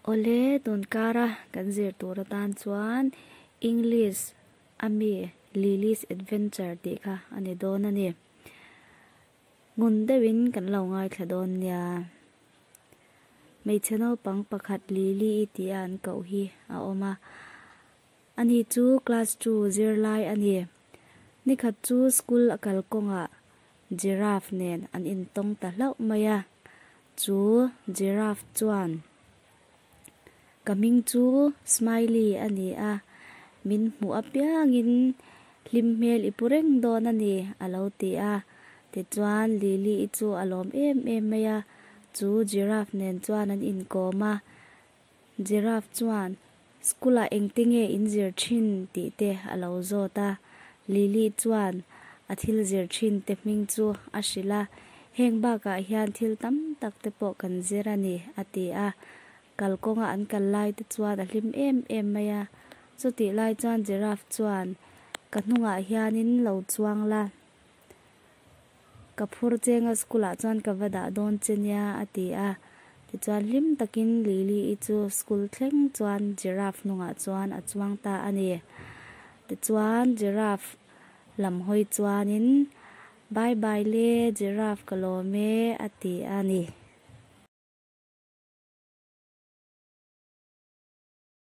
Awle, tunkara kan zir tur atan chuan English ami Lily's Adventure tih kha a ni dawn a ni. Ngun deuhin kan lo ngaithla dawn nia. Hmeichhe naupang pakhat Lily-i tia an koh hi a awm a. Ani chu class two zirlai a ni. Nikhat chu school a kal kawngah Giraffe nen an intawng ta hlauh mai a. Chu Giraffe chuan, Ka hming chu Smiley a ni a, min hmuh apiangin hlim hmel i pu reng dawn a ni, a lo ti a. Tichuan Lily-i chu a lawm em em mai a, chu Giraffe nen chuan an inkawm a. Giraffe chuan, School-ah engte nge in zir thin? tih te a lo zawt a. Lily chuan a thil zir thin te hming chu a hrilh a, Heng bakah hian thil tam tak te pawh kan zir a ni, a ti a. Kalkawnga an kal lai te chuan a hlim em em mai a. Chutih lai chuan Giraffe chuan, Ka hnungah hianin lo chuang la. Ka phur chenga school ah chuan ka va dah dawn che nia a ti a. Tichuan hlim takin Lily-i chu school thleng chuan giraffe hnungah chuan a chuang ta a ni. Tichuan giraffe lam hawi chuanin Bye bye le giraffe ka lawm e a ti a ni.